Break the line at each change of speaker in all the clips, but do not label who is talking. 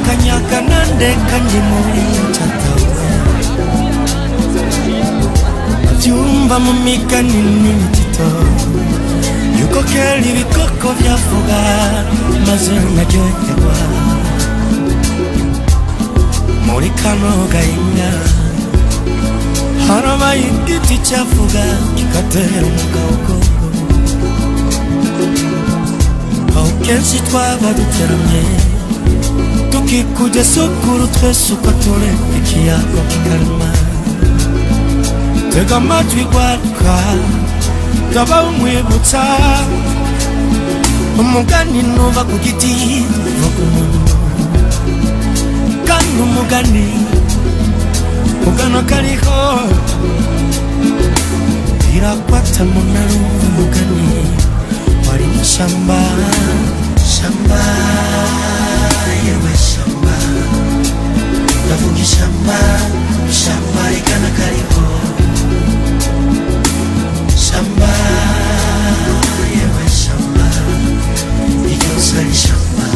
Kanyaga nande kandi muri chatawe Abyumva mu migani n'imitito yuko kera ibikoko byavuga maze nkaryoherwa muri kano gahinga harabaye igiti cyavuga kigatera umugabo aho kenshi twaba duteramye tukikujya sukuru twese uko turi ikiyago kikaruma tega amatwi gwaruka ndaba umwibutsa umugani nuva ku giti uva ku muntu kandi umugani ugana kariho irakwata munarumva umugani wari mu shamba shamba yewe shamba ndavuga ishamba shamba rigana kariho shamba yewe shamba iryose ari shamba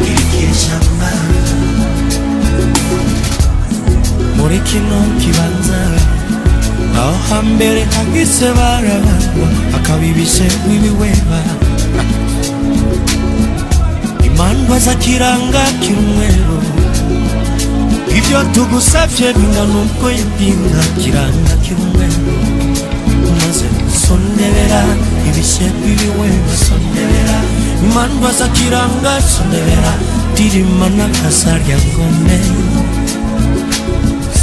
irikiri shamba muri kino kibanza aho hambere hagise barabandwa akabibishe w'ibiweba imandwa za kiranga kirumweru ibyo tugusavye bingana ubwo yabwinga kiranga kirumweru maze sondebera ibishe b'ibiweba sondebera imandwa za kiranga sondebera dirimana kasarya ngome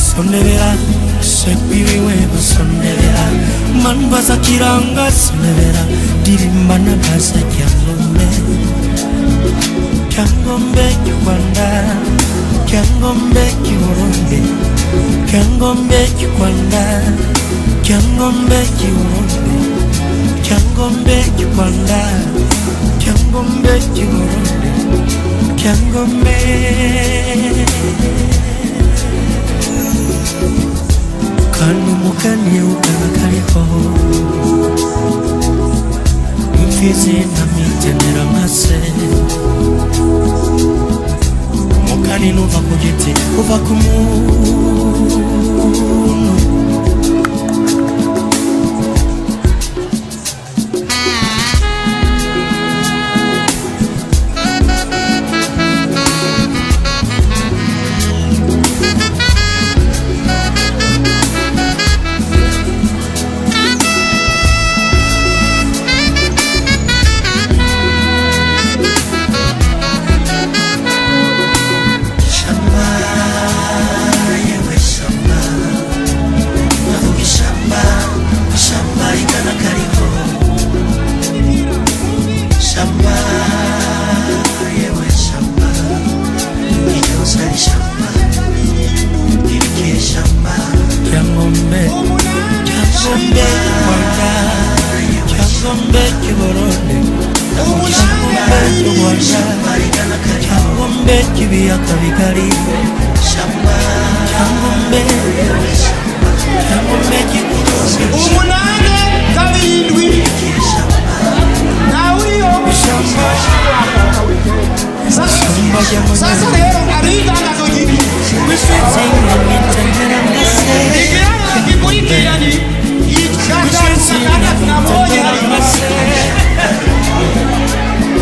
sondebera sebiwe sondebera mandwa za kiranga sondebera dirimana kasarya ngome Kyangombe cy'u Rwanda Kyangombe cy'u Burundi Kyangombe cy'u Rwanda Kyangombe cy'u Burundi Kyangombe cy'u Rwanda Kyangombe cy'u Burundi Kyangombe kandi umugani ugana kariho imfizi ntamitenera amase umugani nuva ku giti uva ku muntu
Sasa rero abitangazo gibi ikirango gikurikira ni gatatu na moja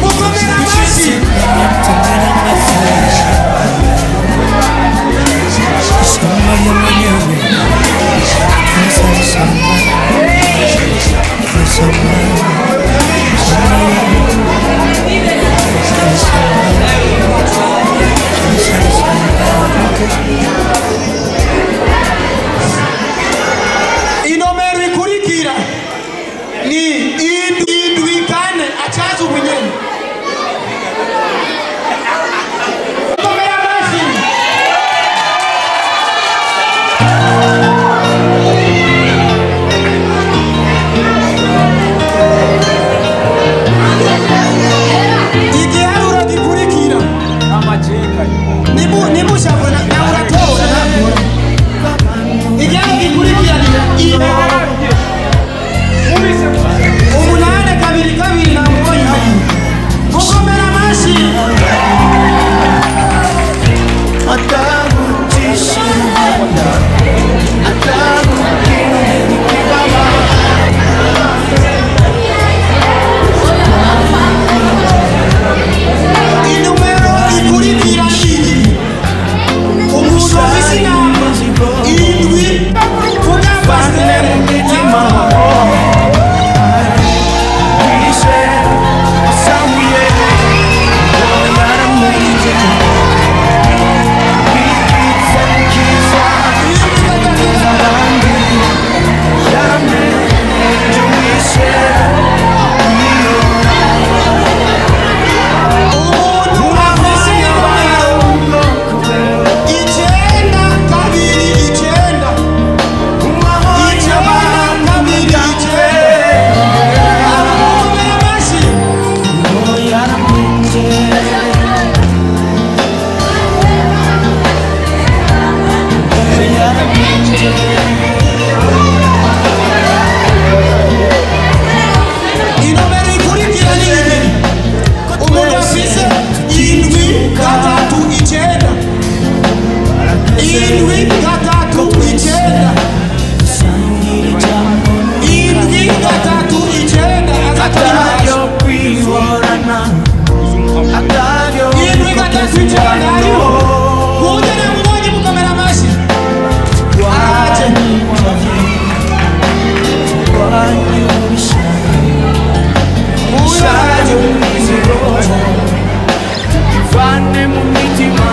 mukomera amashyi Inomero ikurikira ni indwi kane achaza ubunyene. Mukomera amashyi. Igiharuro gikurikira nimushabona nawe uratora igiharuro gikurikira ni 822 namubonye. Mukomera amashyi.
Tukundana atavyo
Indwi gatatu icenda hariho uwugene mubonye mukomera amashyi araje. Uyu araje.
Ivane mu mitima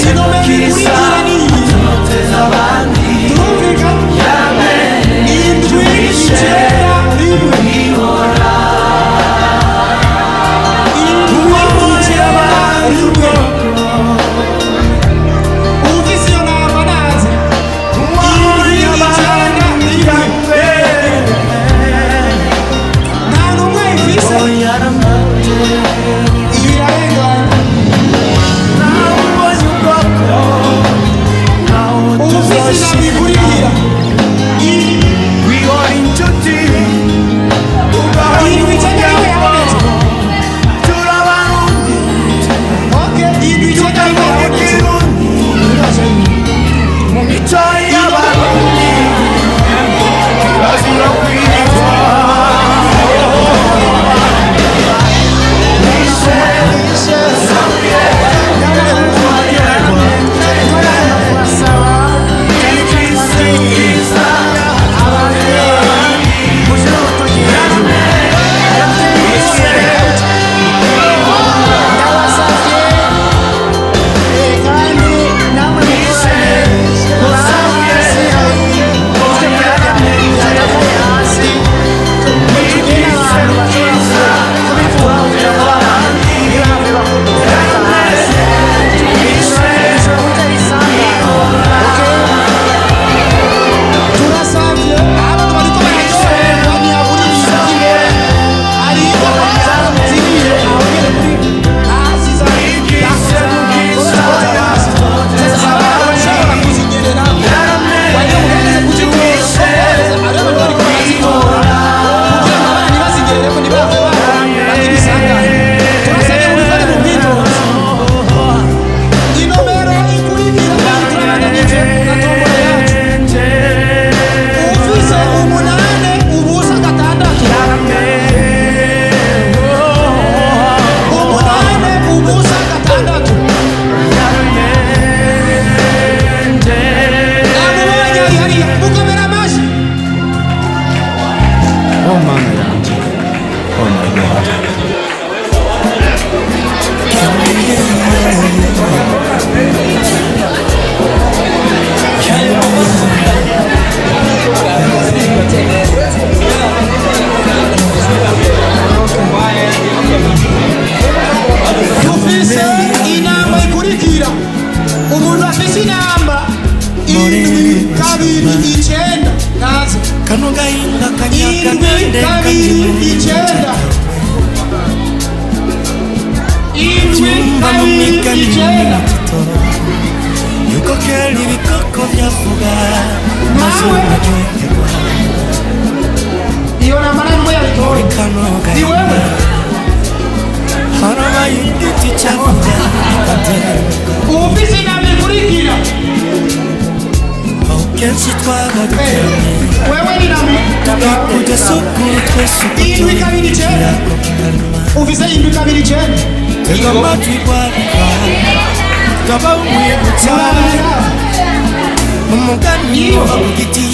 Inomero ikurikira ni iyi. Turumvikana? Indwi icenda rimwe. Indwi icenda rimwe. Uwufise iyo namba naze. Indwi icenda rimwe. Nta n'umwe ayifise. Iyi irarengana. Uwufise inamba ikurikira. Indwi icenda rimwe yabonetse. Okay, indwi icenda rimwe yabonetse.
Kandi namwe hasi
Turasavye abantu bariko bararyoherwa ntiyabura ibintu by'ingorane. Hari imodoka ziriye aho nyene muri hasi abashobora kuzinyerera wagira ngo ugerageze kuzitora, hariho abantu bariko barazitora kugira ngo abana ntibazinyerereko, ntibave bagira isanganya. Turasavye mubifate mu bwitonzi. Inomero ikurikira kandi turabandanije na tombora yacu. Ufise 8 ubusa 6. 8 ubusa 6. Namubonye ari hariya, mukomera amashyi.
Oh mana yanje. Oh my God.
Dufise inamba ikurikira. Umuntu afise inamba 7 2 9 naze.
Kano gahinga kanyaga
7 2 9. 7
Cyumba mu
2
migani
9.
Yuko kera ibikoko byavuga maze
Nawe.
ukaryoherwa.
Iyo namba nta yabitora.
Kano
Ni
gahinga
wewe.
harabaye igiti cyavuga kikaterwa.
Ufise inamba ikurikira.
Aho kenshi twaba duteranye
Wewe ni namba.
kujya sukuru twese uko
7 2 9.
ikirago kikaruma.
Ufise 7 2 9.
Tega amatwi rwaruka tukaba umwibutsa umugani uva ku giti.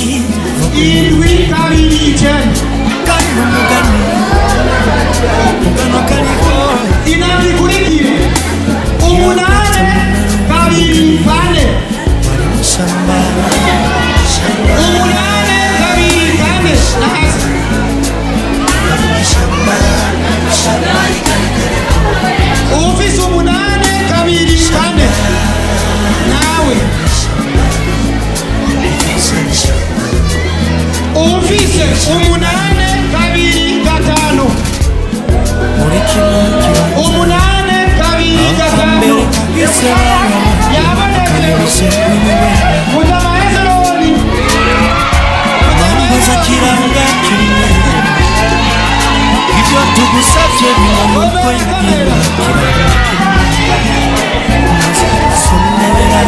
7 2 9.
Kandi umugani mugano kariho.
Inamba ikurikira. 8 2 4.
Wari mu ishyamba.
8 2 4. Naze. Ufise 8 2 4. Nawe. Ufise 8 2 5.
Muri kino kibanza
8 2
mbere
5.
kahise
Yabonetse.
kanyaruse w'iwe.
Mutama Hezroni.
Mambo za kiranga kimwe ibyo tugusabye binanuko ibwira kiranga kimwe. Maze gusomera.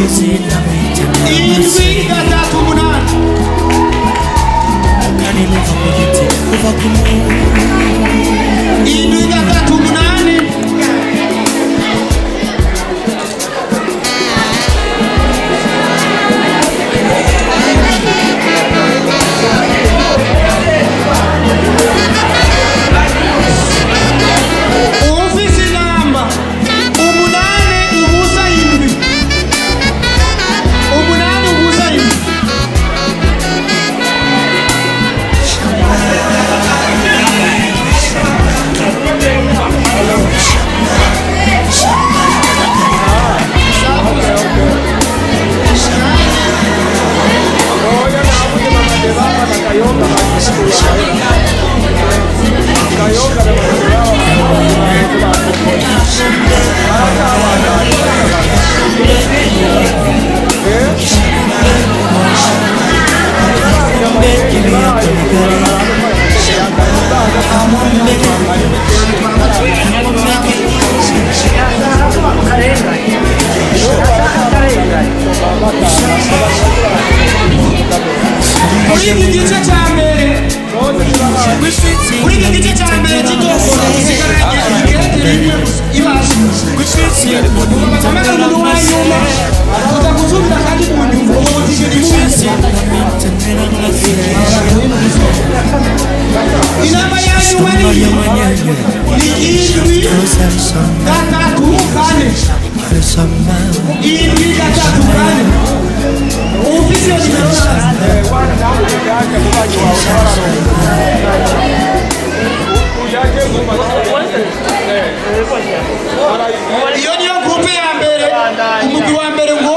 738. 738. Ofisi namba 807 807. Muri iki gice cya mbere, muri iki gice cya mbere cy'itombora dusigaranye igeragere imwe ibasha batamenya umuntu wa nyuma tuza gusubira kandi mu nyuma ubu tije inama ya nyuma ni 7 3 4 7 3 4. Ufise iyo nimero iyo niyo groupe ya mbere, umugwi wa mbere ngo